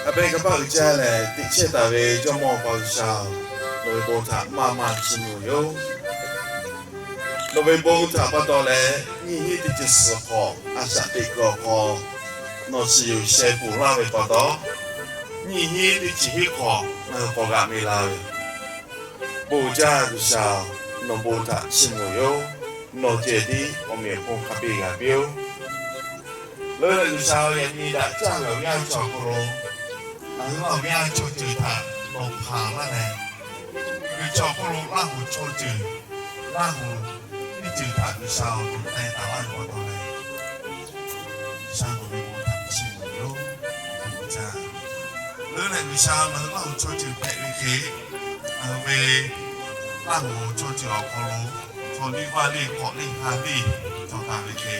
A pehˇ kaˇ paˆ uiˍ jaˇ lehˬ, teꞈ chehˇ taˍ ve Jawˇmawˇ Awˬ pa G'uiˬsha-oˬ, nawˬ ve bon htaꞈ maˇ maˇ chiˇ mvuh ve yoˬ. Nawˬ ve bon htaꞈ pa taw leh, nyiˇ hinˉ teˇ chi suhˍ hk'awꞈ a shaꞈ teꞈ kuiˬ awˬ hk'aw nawˬ shiˍ yuˬ sheh ponˬ laˇ ve pa taw, nyiˇ hinˉ teˇ chi hiˉ hk'awꞈ ngaˬ hui k'awꞈ g'aꞈ meh la ve bon jaˇ G'uiˬsha, nawˬ bon htaꞈ chiˇ mvuh yoˬ. Nawˬ ceh tiˉ awˬ meꞈ awˬ hponˇ hk'a biˇ g'a piˇ-oˆ. Leuˉ leh G'uiˬsha, yaꞈ nyi daꞈ jaˇ ve awˬ yanˇ chaw awˬ hk'aw lo ngaˬ hui awˬ yanˇ chaw ceuˬ htaꞈ nawˬ hpanˍ laˇ leh, G'uiˬsha awˬ hk'aw lo Laˇ huˍ chaw ceuˬ, Laˇ huˍ teˇ ceuˬ htaꞈ G'uiˬsha-oˬ, nawˬ teh taˍ laˇ ve pa taw leh, G'uiˬsha nawˬ ve bon htaꞈ chiˇ mvuh yoˬ. Leuˉ leh G'uiˬsha, ngaˬ hui Laˇ huˍ chaw ceuˬ hpehꞈ ve hk'e, ngaˬ hui ve Laˇ huˍ chaw ceuˬ awˬ hk'aw lo chaw liˇ vaˇ liˇ hk'awꞈ liˇ ha liˇ cawˬ taˍ ve hk'e,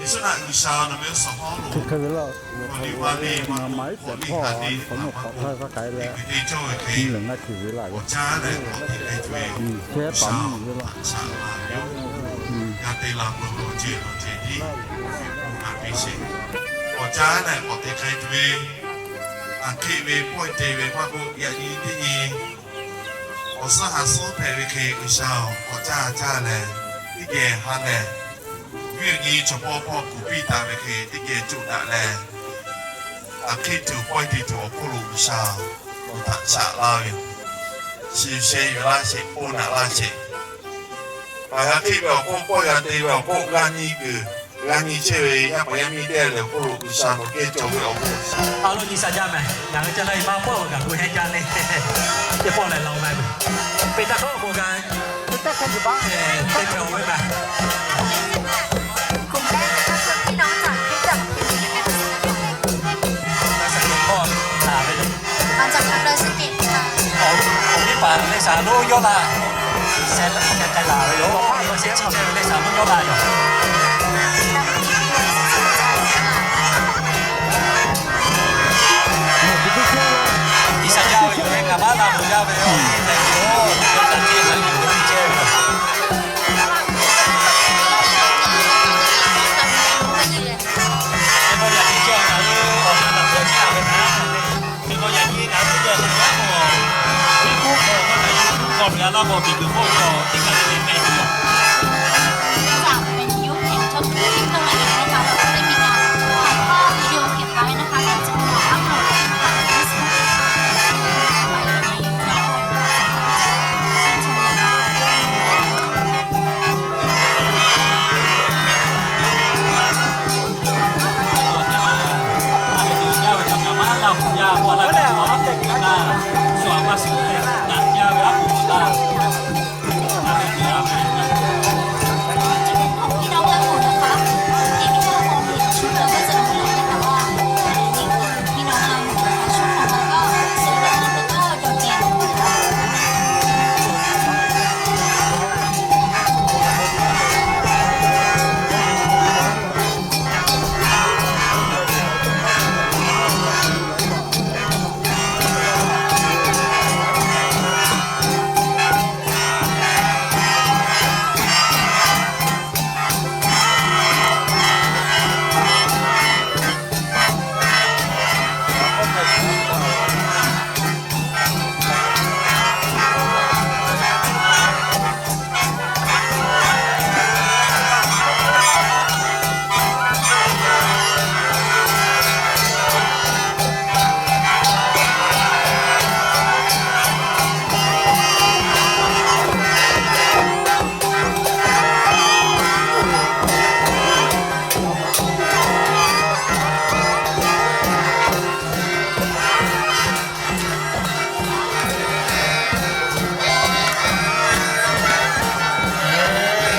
Yeˍsuˆ htaꞈ G'uiˬsha nawˬ ve suhˍ hawˉ lo chaw liˇ vaˇ liˇ maˇ k'oˆ hk'awꞈ liˇ ha liˇ teˇ hpaˍ maˇ k'oˆ, teˇ g'uiˬ te cawˇ ve hk'e, awˬ caˇ leh k'awꞈ te k'ai tuˬ ve G'uiˬsha-oˬ, htaꞈ shaꞈ la ve yoˬ. Yaˇ te la peuˬ ve awˬ ceuˬ awˬ ceuˬ tiˉ ve k'o, a piˇ sheˍ. Awˬ caˇ leh k'awꞈ te k'ai tuˬ ve, aˬ hk'e ve pawehˇ te ve maˇ k'oˆ, yaꞈ nyi teˇ nyi awˬ suhˉ ha suhˉ hpehꞈ ve hk'e, G'uiˬsha-oˬ, k'awꞈ caˇ caˇ leh teˇ geh ha leh, viˉ awˬ nyi chaw pawˇ pawˇ kuˬ piˇ taˍ ve hk'e teˇ geh coˇ daꞈ leh, aˬ hk'e tuˬ pawehˇ te tuˬ awˬ hk'oˆ lo G'uiˬsha nawˬ htaꞈ shaꞈ laˇ ve yoˬ. Shiˍ sheh yuˬ laˇ sheˍ, pon naꞈ laˇ sheˍ. Paˍ g'a hk'eˆ ve awˬ hk'oˆ, pawehˇ g'a te ve awˬ hk'oˆ, g'a nyi kuiˬ g'a nyi chehˇ ve yaˇ paˍ yaˇ miˇ teˇ g'aˇ lehˬ, awˬ hk'oˆ lo G'uiˬsha nawˬ geh cawˬ ve awˬ hk'oˆ lo shiˍ. A lo nyi shaˍ jaˇ mehˬ. Ngaˬ hui ca la i maˇ pawˆ g'a gu hehnˇ jaˇ le. Teˇ pawˆ lehˬ la-o ma ve. Peꞈ taˇ hkawˇ k'o g'a teˇ hkawˇ teˇ hkawˇ ve ma. Awˬ viˉ paˍ leh shaˍ lonˉ yawˇ la, sheh k'ai laˬ ve yoˬ. Awˬ viˉ paˍ chi chehˇ ve leh shaˍ lonˉ yawˇ la yoˬ. G'uiˬsha jaˇ ve yoˬ leh, ngaˬ maˇ la loˍ jaˇ ve yoˬ. Teˇ pawˆ yaꞈ nyi cawˬ ngaˬ hui awˬ ha naˬ hpawˇ chehˇ a ve htaꞈ, teˇ pawˆ yaꞈ nyi ngaˬ hui teˇ geh k'o, Teˇ k'oˆ k'o, maˇ kaꞈ yawˇ k'oˆ k'awꞈ ve a laˇ k'o, miˬguiˬ hk'oˆ cawˬ teˇ kaꞈ teˇ geh k'ai tuˬ yoˬ.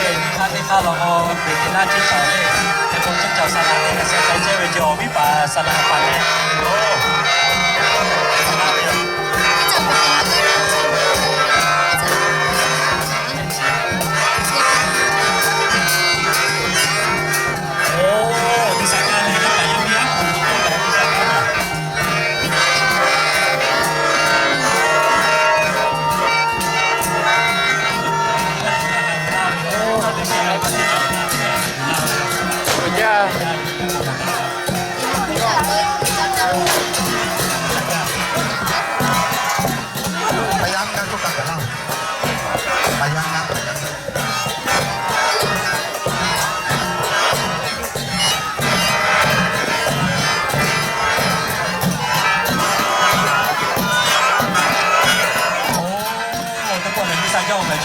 Nyi hk'aˇ teˇ hk'aˇ law k'o, Beˍteˍlaˆ ceˇ cawˬ le. Hk'e k'o, ceˇ cawˬ saˍ laꞈ teˇ g'aˇ sheh k'ai chehˇ ve ceh, awˬ viˉ paˍ saˍ laꞈ paˍ leh yoˬ.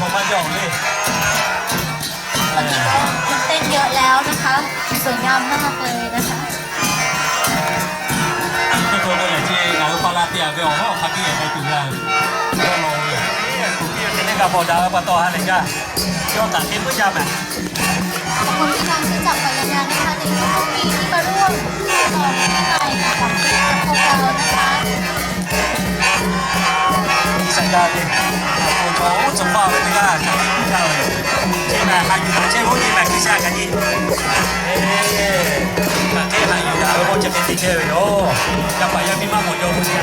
วันนี้ก็มันเต้นเยอะแล้วนะคะ สวยงามมากเลยนะคะ Teˇ hkui k'o lehˬ chi ngaˬ hui pa la te a ve awˬ hawˉ hk'a teˇ g'aˇ k'ai tuˬ g'a ve, yawˇ law ve, kuˬ piˇ ve hk'e teˇ g'aˇ hpaw daꞈ ve pa taw ha lehˬ jaˇ, yawˇ kaꞈ teˇ puiˉ jaˇ mehˍ. ขอบคุณที่นำเครื่องจักรจักรยานนะคะ ในทุกๆปีที่มาร่วม Iˉ saˍ yaˇ ve, awˬ hk'aw lo oˉ tcuhˍ paˇ ve teˇ g'aˇ hk'aˬ hk'e jaˇ ve, chi mehˍ haꞈ yuˬ daꞈ chehˇ ve oˇ nyi mehˍ Hkriꞈ yaˇ kaꞈ nyi, hk'aˬ hk'e haꞈ yuˬ daꞈ ve k'o chi hk'e te chehˇ ve yoˬ. Yaˇ paˍ yaˇ miˇ maˇ mawˬ jaw ve chi a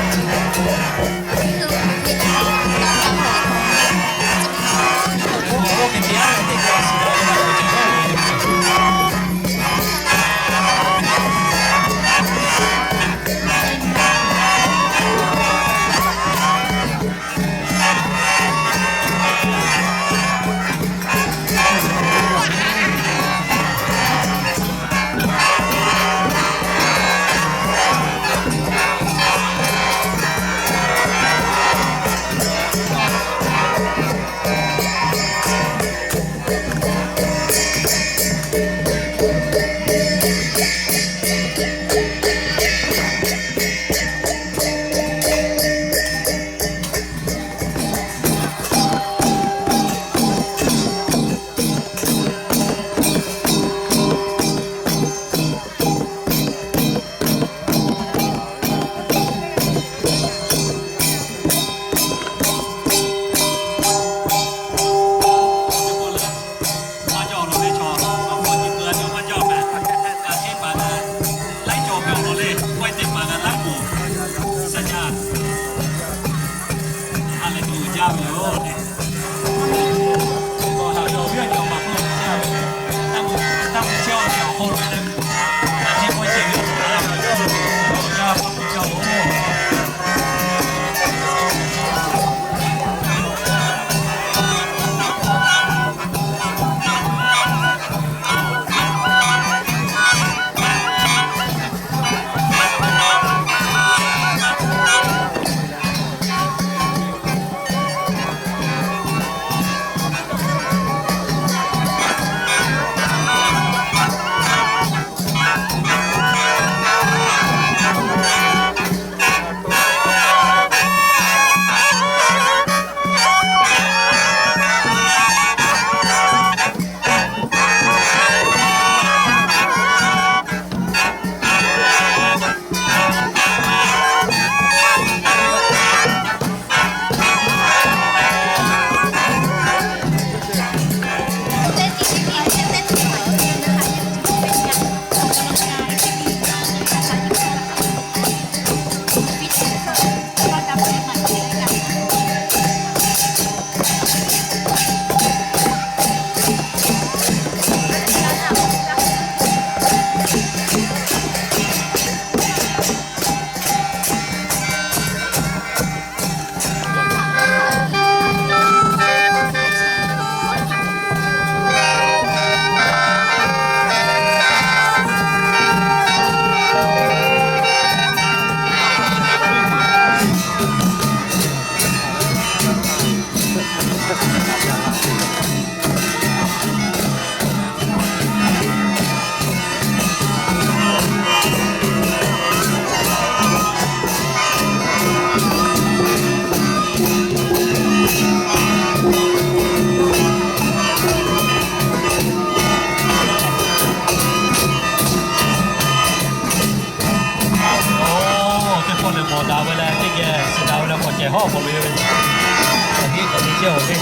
Oˇ, teˇ pawˆ lehˬ mawˬ daꞈ ve leh teˇ geh shiˍ daꞈ ve leh k'awꞈ cehˬ hawˉ k'awꞈ loꞈ e ve, awˬ heˆ k'awꞈ te chehˇ awˬ ve.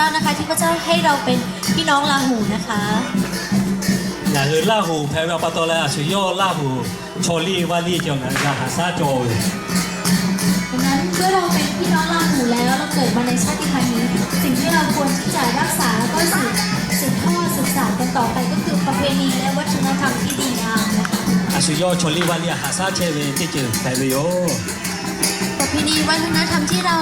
เจ้านะคะ ที่พระเจ้าให้เราเป็นพี่น้องลาหูนะคะ Ngaˬ hui Laˇ huˍ hpehꞈ ve pa taw leh, a shu yawˇ Laˇ huˍ chaw liˇ vaˇ liˇ cawˬ ngaˬ hui g'a haˍ shaˉ cawˬ ve. ดังนั้นเมื่อเราเป็นพี่น้องลาหูแล้ว เราเกิดมาในชาติครั้งนี้ สิ่งที่เราควรที่จะรักษา แล้วก็สืบ สืบทอด สืบสานกันต่อไป ก็คือประเพณีและวัฒนธรรมที่ดีงามนะคะ A shu yawˇ chaw liˇ vaˇ liˇ haˍ shaˉ chehˇ ve teˇ ceuˬ hpehꞈ ve yoˬ. ประเพณีวัฒนธรรมที่เรา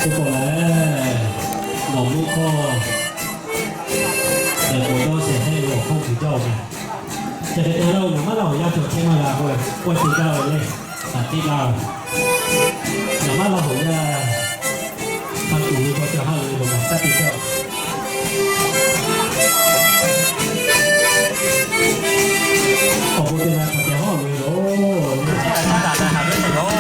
Teˇ pawˆ lehˬ, nawˬ meuˇ hkawˇ lehˬ, k'awꞈ dawˇ shehˍ hpehˇ ve awˬ hkawˇ kuiˬ jaˇ-oˬ meh. Chi hk'e te lawˇ, ngaˬ maˉ Laˇ huˍ yaˇ cawˬ chehˇ maˇ g'a k'oˆ leh, k'awꞈ te gaˇ ve le, taꞈ te gaˇ ve. Ngaˬ maˉ Laˇ huˍ yaˇ hk'a tuˬ ve k'awꞈ ca haˉ ve lo maˬ taˇ te chehˇ-oˬ. Awˬ bon te leh hk'a te haˉ ve yoˬ.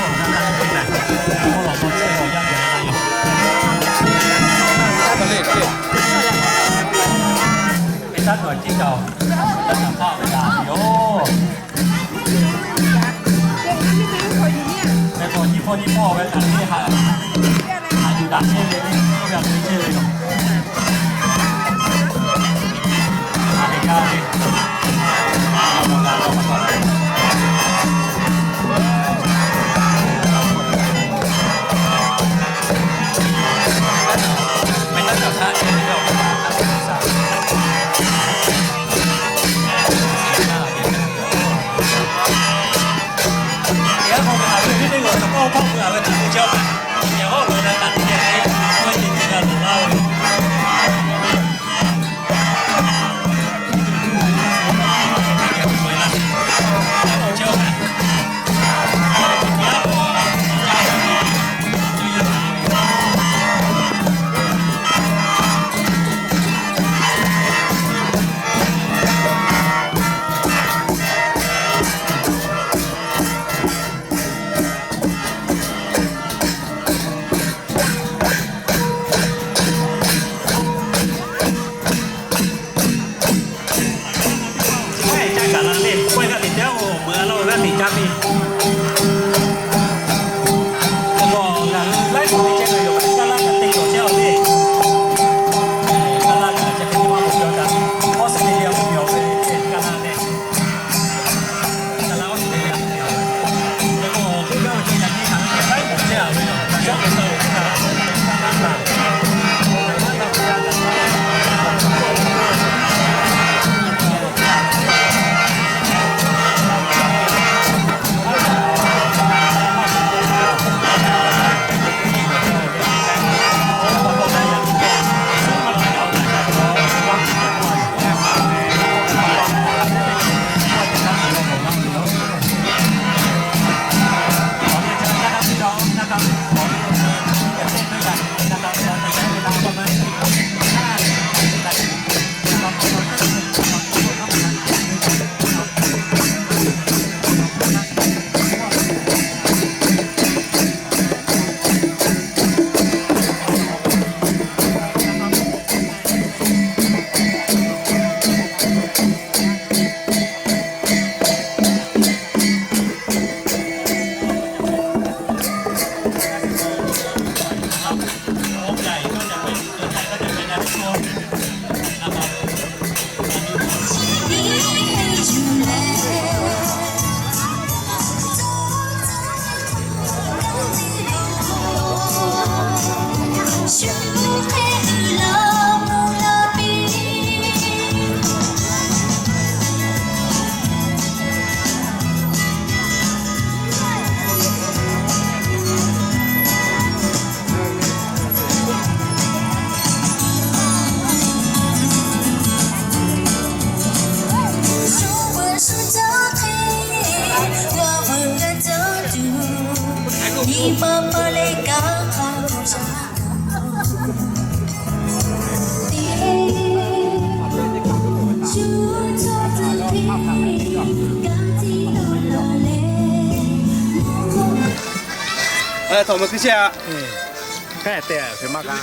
Hk'aˬ ma hkui chehˇ a. Hk'e te a, hk'e ma ka.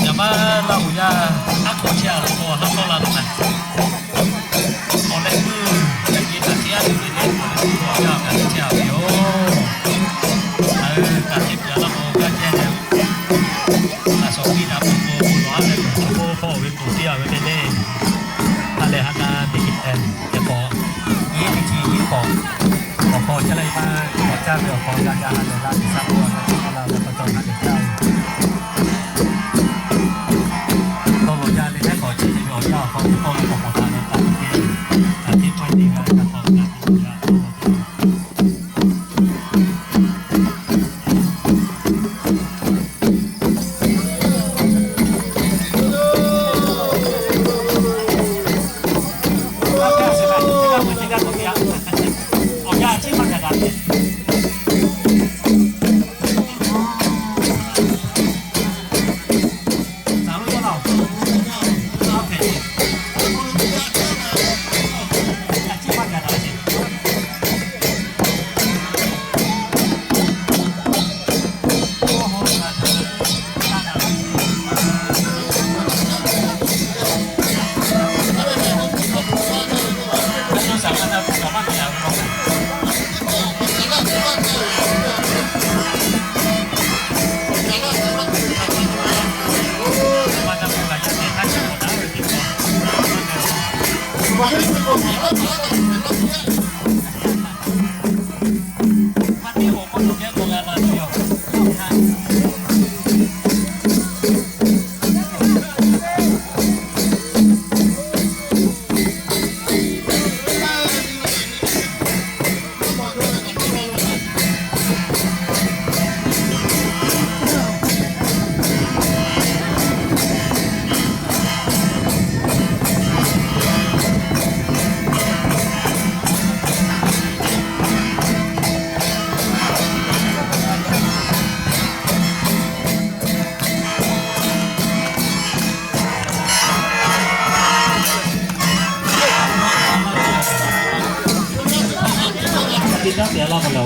Yaꞈ ma Laˇ huˍ yaˇ aˉ hk'aw chehˇ a law k'o, haˉ tawˆ la tuˬ kaꞈ, awˬ leh meuˇ yaꞈ nyi kaꞈ teˇ g'aˇ le le le, awˬ leh meuˇ awˬ yanˇ kaꞈ chehˇ a ve yoˬ. Ngaˬ hui kaꞈ teˇ pyaˍ laˇ k'o, g'aˇ chehˇ leh, a shawˍ piˇ daꞈ k'o k'o, bon lawˬ a leh, awˬ hk'aw ve bon teˇ a ve le le, ha lehˬ ha na teˇ hk'e tehꞈ k'awꞈ nyi teˇ chi hiˉ k'awꞈ, awˬ hk'aw caˇ leh maˇ k'awꞈ caˇ ve awˬ hk'aw g'a g'a ha lehˬ la, G'uiˬsha k'oˆ a ve k'oˆ la ve pa taw ha lehˬ caˇ ve tawˇ lawˬ jaˇ leh, hehˉ k'awꞈ chehˇ ve awˬ yanˇ awˬ hk'aw ve tawˇ lawˬ k'awꞈ k'awꞈ taˍ leh, kaꞈ teˇ hkawˇ teˇ g'aˇ kaꞈ k'awꞈ kaꞈ teˇ g'aˇ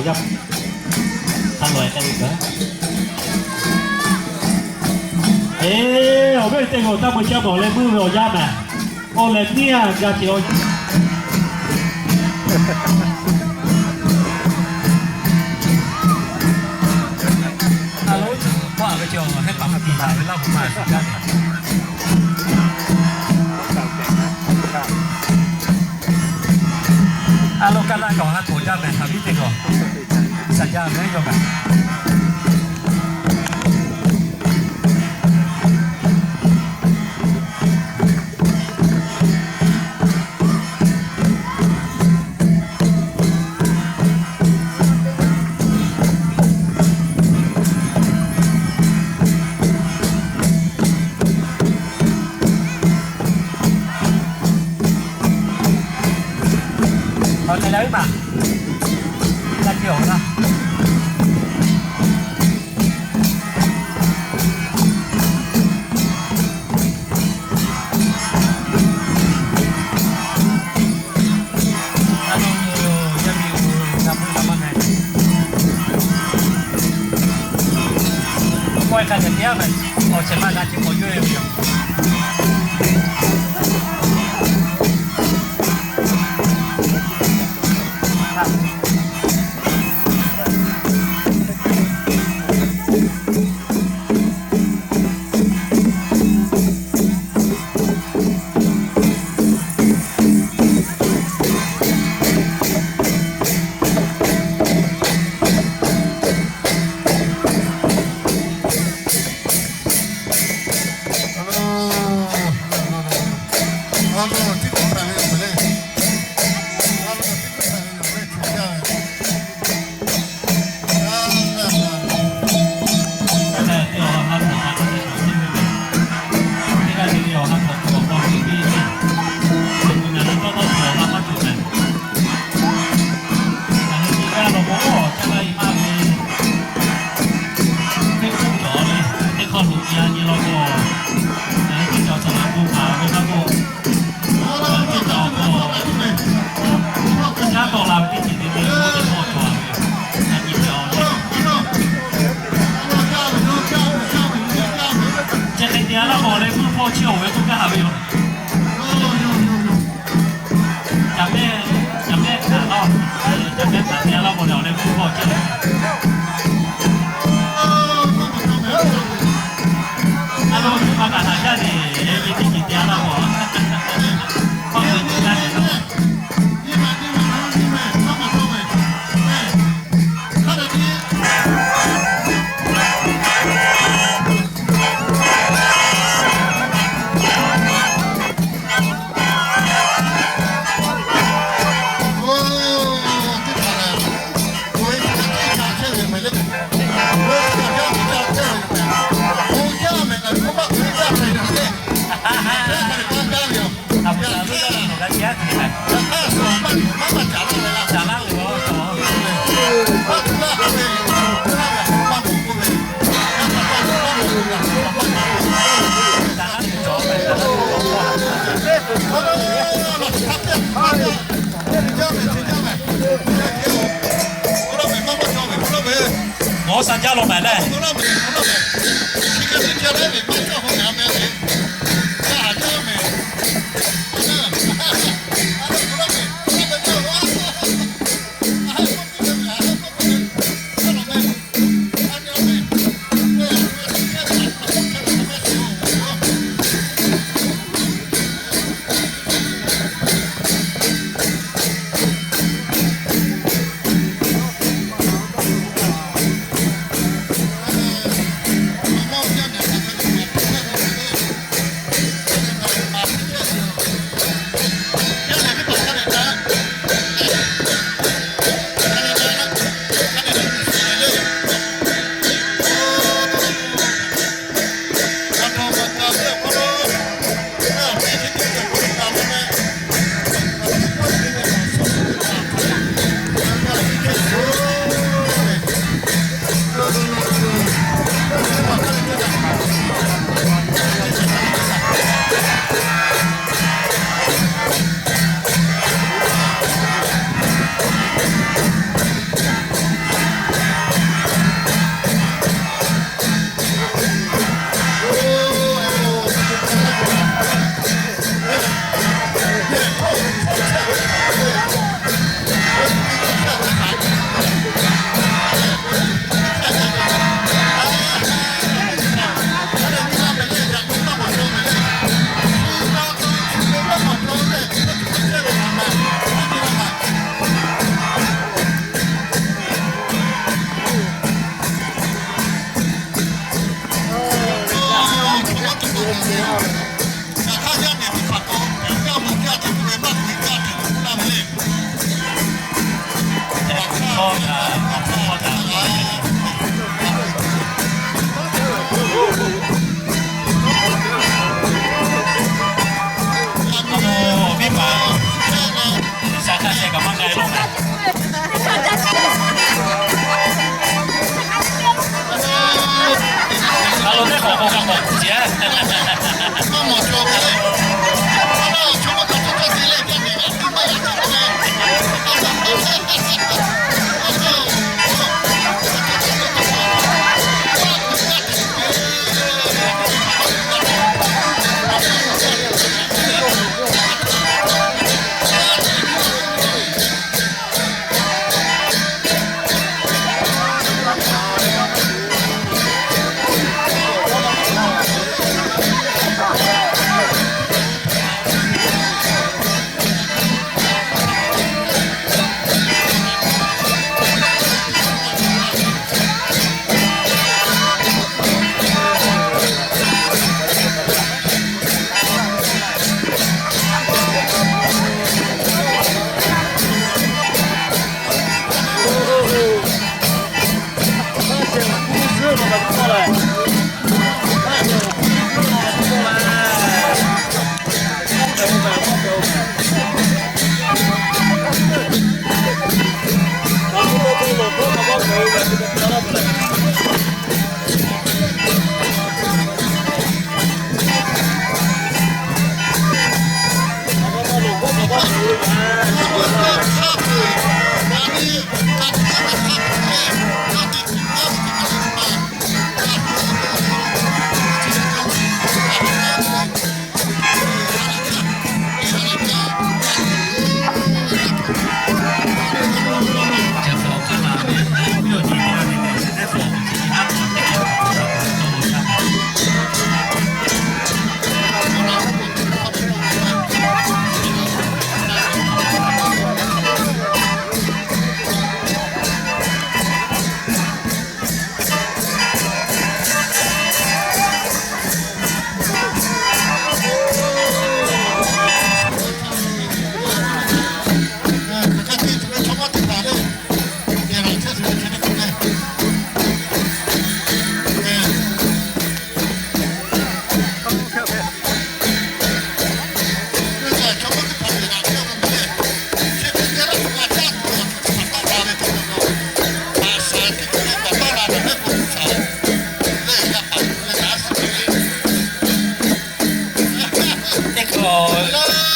Yaˇ hk'a lawˬ-e k'ai ve kaꞈ, eˬ, awˬ viˉ teˇ g'aˇ taˇ mui caˇ mawˬ leh meuˇ ve awˬ yaˇ mehˬ. Awˬ lehˬ miˇ a ga ce awˬ yaˇ. A lo, hkawˇ a ve ce awˬ hehˉ paˍ maˇ tiˍ taˍ ve Laˇ huˍ ma shuˍ jaˇ ve. A lo, kaˇ laˇ kaꞈ awˬ ha htoꞈ jaˇ mehˬ, hk'aˬ viˉ teˇ g'aˇ shaˍ jaˇ ve yawˇ kaꞈ. Awˬ lehˬ lehˬ, maˇ la ce awˬ na. K'oˆ-e hk'a ceh tiˉ mehˬ, awˬ shehˍ ma g'a ciˉ k'awꞈ yawˇ e ve yoˬ. Yaˇ tawˆ la ve teˇ ceuˬ te te, teˇ pawˆ cawˬ ve yoˬ. Yaꞈ nyi ve awˬ le, chi hk'e te a laˇ k'o, awˬ leh mvuhˇ hpawˇ chiˇ awˬ ve k'oˆ gaˇ ve yoˬ. Caˬ mehˆ, caˬ mehˆ htaꞈ la, caˬ mehˆ htaꞈ te a laˇ k'o leh, awˬ leh mvuhˇ hpawˇ chiˇ a lo, mvuhˇ hpawˇ kaꞈ htaꞈ jaˇ ve, teˇ ceuˬ te a laˇ k'o, hpawˇ te nyi gaˇ ve yoˬ. Nawˬ sha jaˇ law mehˍ lehˬ. A lo teˇ hk'awꞈ k'o kaꞈ k'awꞈ kuˬ ce. Teˇ hkui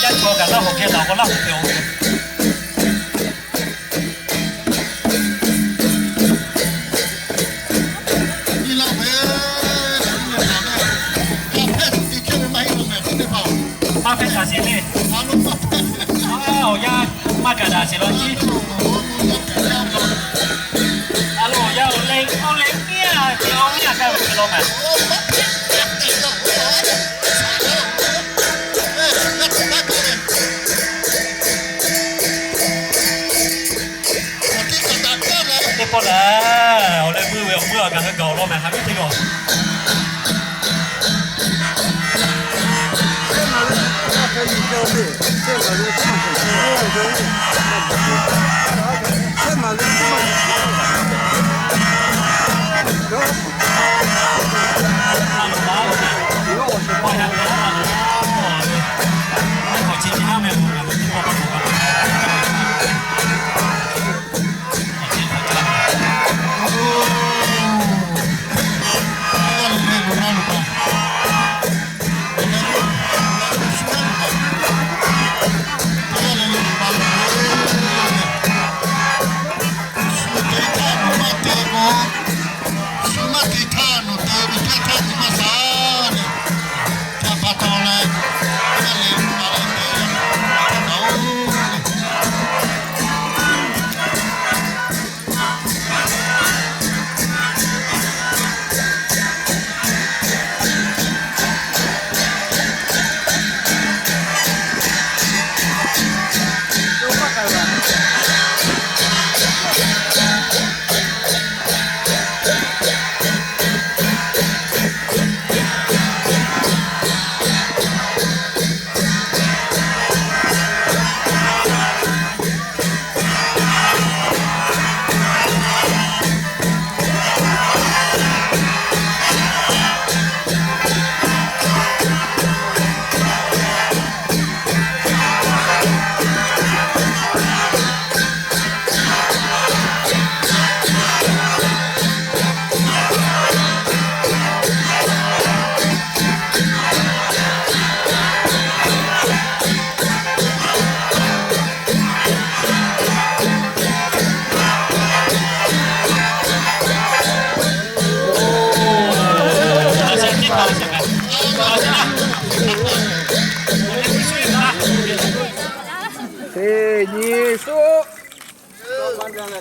yaˇ chaw kaꞈ Laˇ huˍ geh taˍ k'o, Laˇ huˍ hpehꞈ-oˬ ve. Maˇ hpehˇ shaˍ sheˍ le. Awˬ yaˇ maˇ gaˬ daꞈ sheˍ law ciˉ. A lo awˬ yaˇ awˬ leh, awˬ leh miˇ a, awˬ miˇ a kaˇ ve law maˬ. Teˇ pawˆ lehˬ, awˬ leh meuˇ ve awˬ meuˇ a kaꞈ hui gaˬ awˬ lawn mehˍ, haꞈ viˉ teˇ g'aˇ.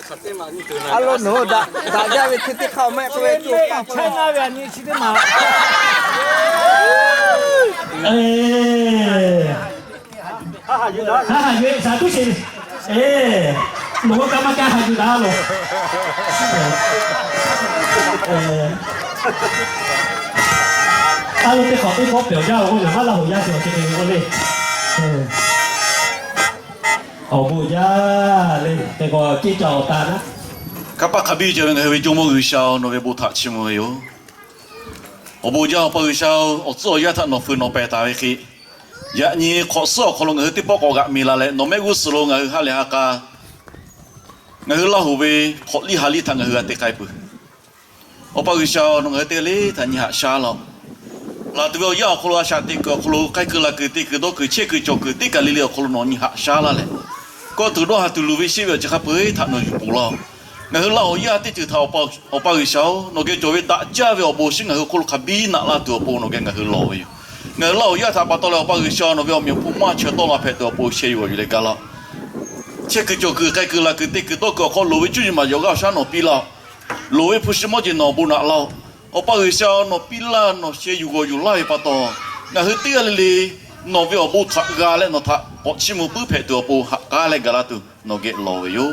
A lo nawˬ hui daꞈ jaˇ ve chi teˇ hk'aˇ mehˆ k'oˆ ve, China ve a nyi chi teˇ maˬ. Haˉ haˍ yuˬ-e, shaˍ tuˉ sheˍ. Nawˬ hui ka maˇ kaˇ haˍ yuˬ daꞈ loˬ. A lo teˇ hk'awꞈ teˇ pawˆ pehˬ awˬ jaˇ-oˬ k'o, ngaˬ maˇ Laˇ huˍ yaˇ cawˬ ceh k'ai ve k'oˆ le. Awˬ bon jaˇ le, hk'e k'o ceˇ ca awˬ ta naˉ. Kanˇ paˆ hk'a biˇ cawˬ ve ngaˬ hui ve Jawˇmawˇ G'uiˬsha-oˬ, nawˬ ve bon htaꞈ chiˇ mvuh ve yoˬ. Awˬ bon jaˇ, Awˬ pa G'uiˬsha-oˬ, awˬ tcuhˉ awˬ yanˇ htaꞈ nawˬ feu nawˬ pehˍ taˍ ve hk'e, yaꞈ nyi hk'awꞈ suhˉ awˬ hk'aw lo ngaˬ hui teˇ pawˆ k'awꞈ g'aꞈ mi la leh, nawˬ mehˆ g'uˇ suhˍ lo ngaˬ hui ha lehˬ ha k'a, ngaˬ hui Laˇ huˍ ve hk'awꞈ liˇ ha liˇ htaꞈ ngaˬ hui g'a te k'ai peuˬ. Awˬ pa G'uiˬsha-oˬ, nawˬ ngaˬ hui teˇ g'aˇ le htaꞈ nyi haꞈ shaˉ laˇ-oˆ. Laˬ tuˬ ve awˬ yanˇ awˬ hk'aw lo a shaꞈ teꞈ kuiˬ awˬ hk'aw lo, k'ai kuiˬ laˬ kuiˬ, te kuiˬ dawˇ kuiˬ, chehˇ kuiˬ cawˬ kuiˬ, teˇ kaˬ le le awˬ hk'aw lo nawˬ nyi haꞈ shaˉ laˇ leh, kawˇ tuˬ dawˇ ha tuˬ luˬ ve sheˆ ve awˬ ceuˬ hk'a peu-eˬ htaꞈ nawˬ yuˬ poˬ laˇ-oˆ. Ngaˬ hui Laˇ huˍ yaˇ teˇ ceuˬ htaꞈ Awˬ pa G'uiˬsha-oˬ, nawˬ geh cawˬ ve daꞈ jaˇ ve awˬ bon shinˉ ngaˬ hui hk'oˆ lo hk'a biˇ naꞈ laˇ tuˬ awˬ pon nawˬ geh ngaˬ hui lawˬ ve yoˬ. Ngaˬ hui Laˇ huˍ yaˇ htaꞈ pa taw leh Awˬ pa G'uiˬsha nawˬ ve awˬ meh awˬ hponˇ maˇ chaweh tawˆ la hpehꞈ tuˬ awˬ pon sheh yuˬ g'awˬ yuˬ leh ga laˇ-oˆ. Chehˇ kuiˬ cawˬ kuiˬ, k'ai kuiˬ laˬ kuiˬ, te kuiˬ dawˇ kuiˬ awˬ hk'aw loˍ ve cuˇ yiˍ maˍ yawˬ g'aˇ awˬ shaˉ nawˬ piˇ laˇ-oˆ. Loˍ ve hpu shi mawˇ jeˬ nawˬ bon naꞈ laˇ-oˆ. Awˬ pa G'uiˬsha nawˬ piˇ laˇ, nawˬ sheh yuˬ g'awˬ yuˬ laˇ ve pa taw, ngaˬ hui teˇ g'aˇ le le nawˬ ve awˬ bon htaꞈ g'a leh nawˬ htaꞈ k'awꞈ chiˇ mvuh puiˉ hpehꞈ tuˬ awˬ pon haꞈ k'aˉ leh gaˬ la tuˬ nawˬ geh lawˬ ve yoˬ.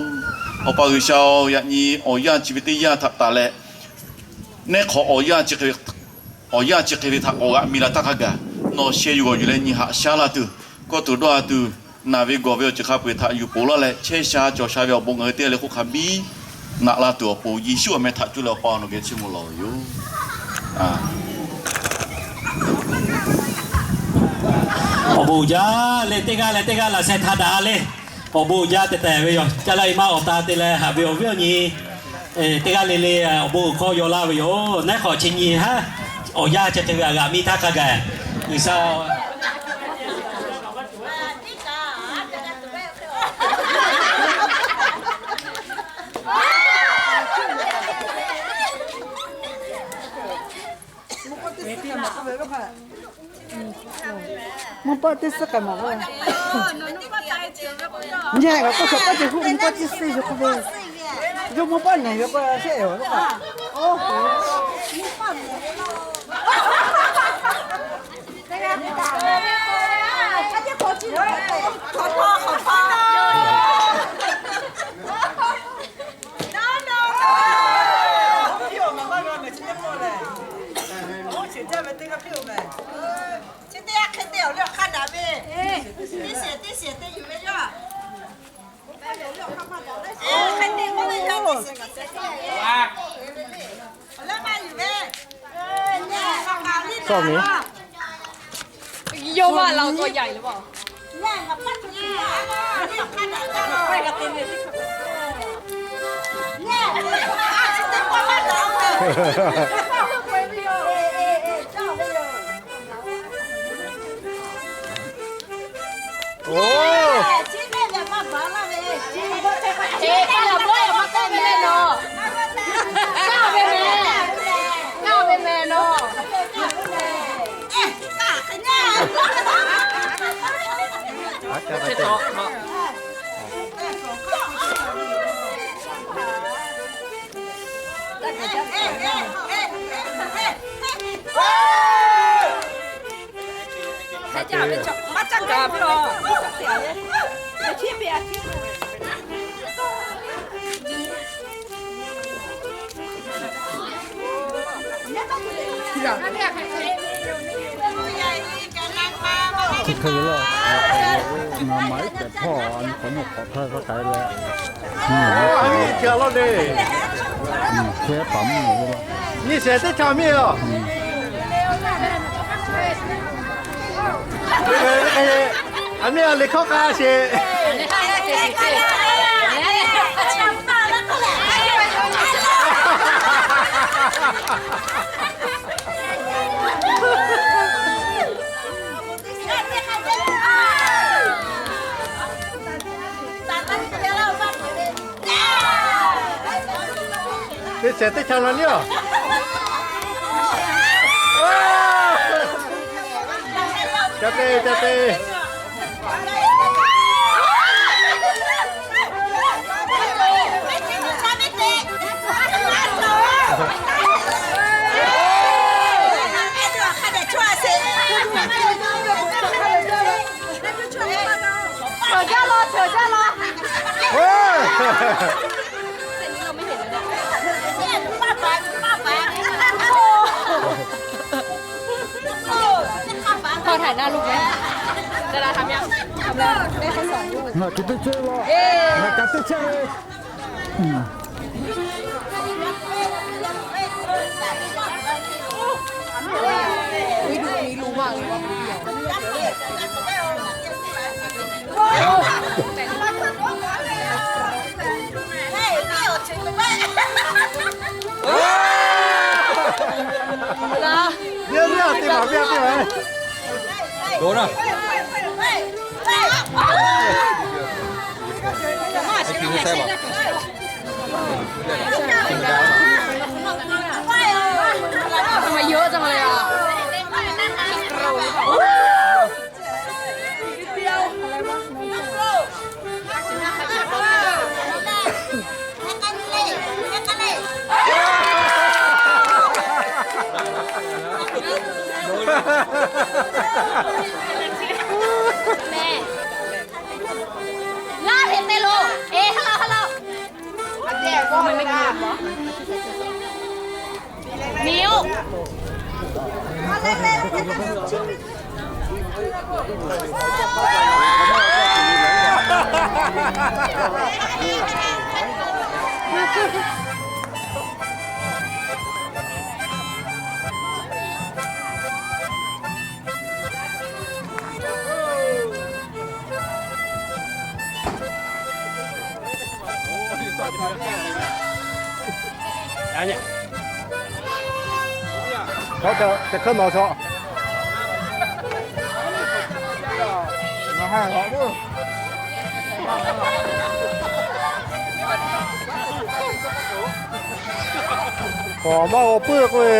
Awˬ pa G'uiˬsha-oˬ, yaꞈ nyi awˬ yanˇ chi ve teˇ yanˇ htaꞈ taˍ leh, neˇ hk'awꞈ awˬ yanˇ chi hk'e ve htaꞈ k'awꞈ g'aꞈ mi la htaˇ hk'a gaˬ, nawˬ sheh yuˬ g'awˬ yuˬ leh nyi haꞈ shaˉ laˇ tuˬ, kawˇ tuˬ dawˇ ha tuˬ, naˬ ve gawˬ ve awˬ ceuˬ hk'a peu-eˬ htaꞈ yuˬ poˬ laˇ leh, chehˇ sha cawˬ sha ve awˬ bon ngaˬ hui teˇ g'aˇ le hk'oˆ hk'a biˇ naꞈ la tuˬ awˬ pon Yeˍsuˆ awˬ meh htaꞈ cuˇ leh Awˬ pa nawˬ geh chiˇ mvuh lawˬ ve yoˬ. Awˬ bon uiˍ jaˇ le, teˇ g'aˇ leh teˇ g'aˇ laꞈ sheh htaꞈ daꞈ le. Awˬ bon uiˍ jaˇ tehꞈ tehꞈ ve yoˬ. Caˇ laˇ e maˇ awˬ ta te leh haꞈ ve awˬ viˉ awˬ nyi teˇ g'aˇ le le awˬ bon uiˍ hk'aw yaw laˇ ve yoˬ. Neˇ hk'awꞈ chi nyi haˉ awˬ yanˇ chi hk'e ve a g'aꞈ miˇ htaˇ hk'a gaˬ, G'uiˬsha mvuhˇ pawˆ teˇ suhˉ k'ai maˍ k'o, nyi k'o k'oˆ shawˍ k'oˆ ceh hu mvuhˇ pawˆ teˇ suhˉ yoˬ k'oˆ ve, yawˇ mvuhˇ pawˆ nehˬ ve k'o shehˆ yoˬ. Yawˇ maˇ la k'awꞈ yaiˬ le baˬ. Chi hk'e ve lawˇ, ngaˬ maˍ iˉ tehꞈ hpawˇ a nyi hk'awꞈ nawˉ hk'awꞈ htaˇ k'ai leh, nyi shehˍ teˇ htaˇ miˇ-oˬ. A miˇ a le hkawˇ k'a sheˍ. Teˇ shehˍ teˇ htaˇ la liˇ-oˬ. Ca te, ca te. Chaw jaˇ law, chaw jaˇ law. K'awꞈ htaiˍ na luˬ mehˍ. Dada tham yaˇ. Tham yaˇ. Ngaˬ hk'e teˇ chehˇ ve. Ngaˬ hk'e teˇ chehˇ ve. K'awꞈ maˇ g'aw puiˉ k'oˆ ve.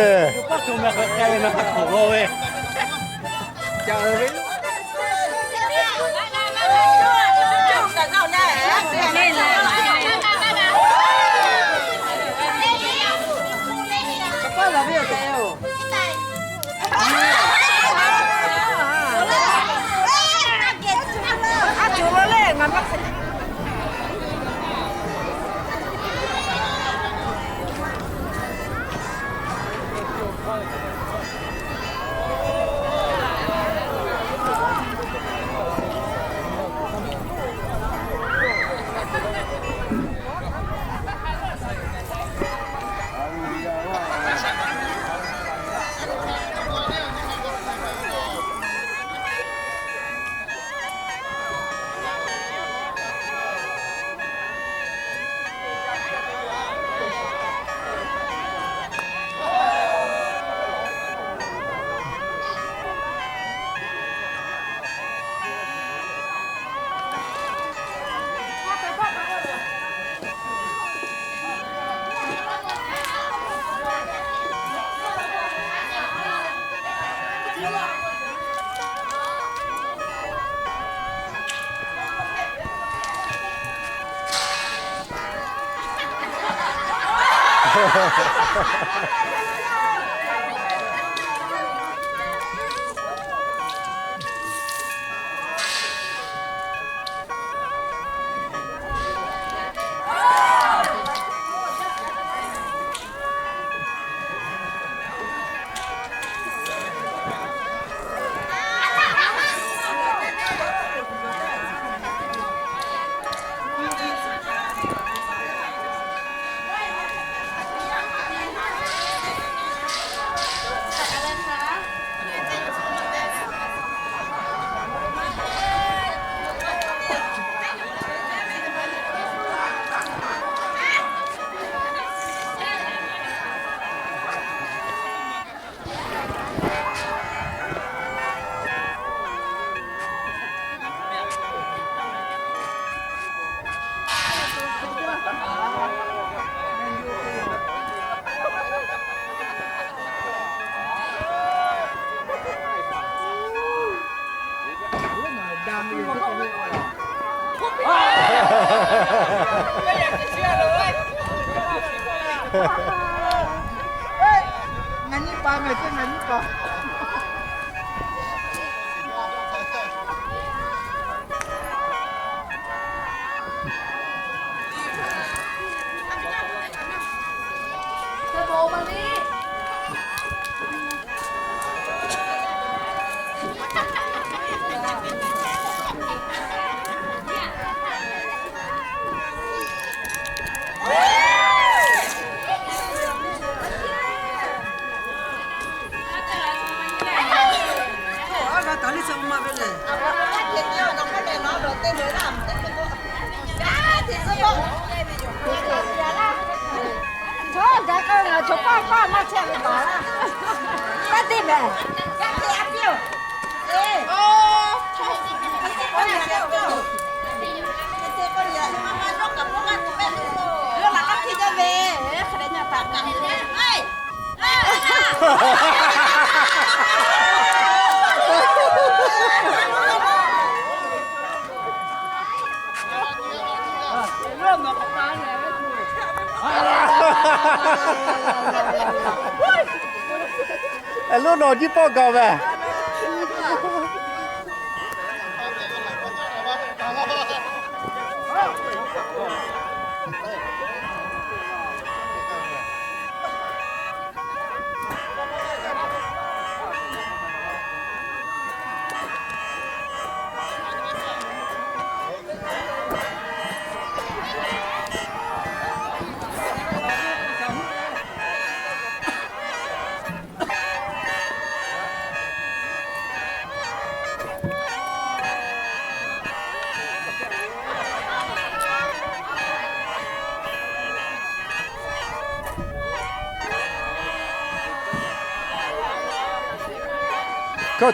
Loˉ nawˬ jiˇ pawˆ gaˬ mehˍ.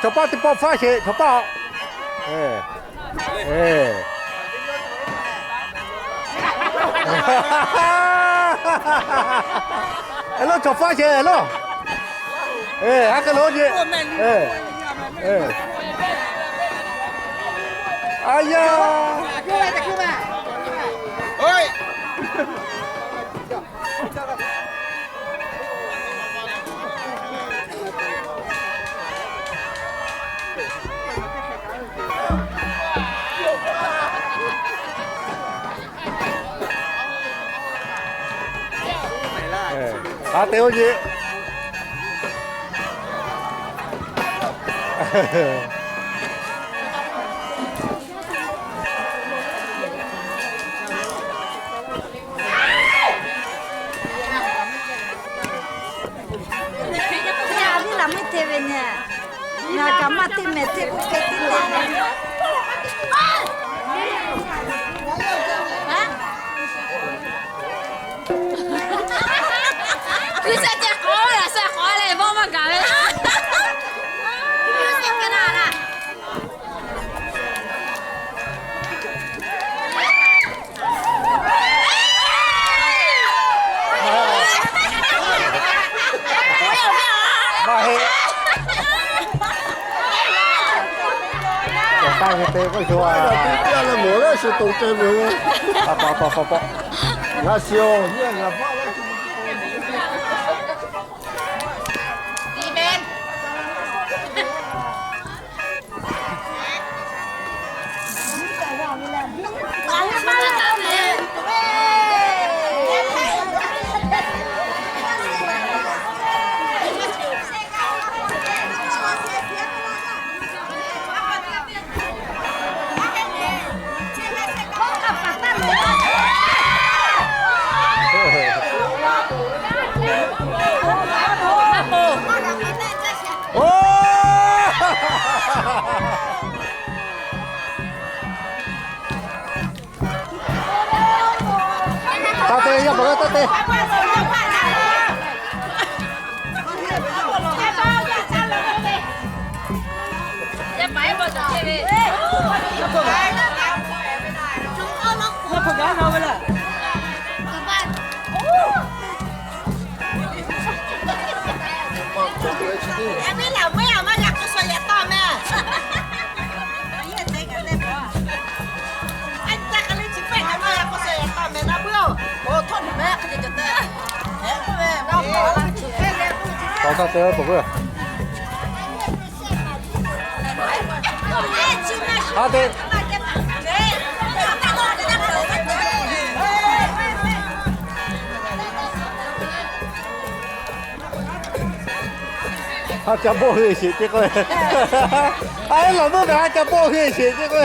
Chaw paˆ teˇ pawˆ faˉ sheˍ, chaw paˆ. Loˉ chaw faˉ sheˍ loˉ. Aˉ hk'e lo ce. A yaˇ. A te oˇ ce. Yaˇ viˉ laˬ meuˇ te ve nyi. Ngaˬ kaꞈ maˇ teˇ mehˍ teˇ k'oˆ hk'e teˇ te ve. Kuiˬ shehˆ ceh k'awꞈ laˬ shehˆ k'awꞈ leh vawˇ maˇ gaˬ ve. Maˇ heˆ. Cawˬ taˇ ve te k'oˆ shu a. Teˇ g'aˇ leh mawˬ leh shu to ceh ve. Paw paw paw paw. Ngaˬ shiˍ-oˬ, nyi ngaˬ paˆ leh. Taˇ te, yaˇ paˍ g'aˇ taˇ te. Yaˇ miˇ laˬ meuˇ a maˇ g'a k'o shuˍ yaꞈ taˇ meh. A caˇ k'ai le chi pehˇ kaꞈ maˇ g'a k'o shuˍ yaꞈ taˇ meh na puiˉ-oˬ. Oˇ htawˇ nuˬ meh hk'e cawˬ tehꞈ. Hk'a te peuˬ k'o, hk'a te. Ha ca bawˆ hui sheˍ ce k'o, a, lawˬ nuˇ ve ha ca bawˆ hui sheˍ ce k'o.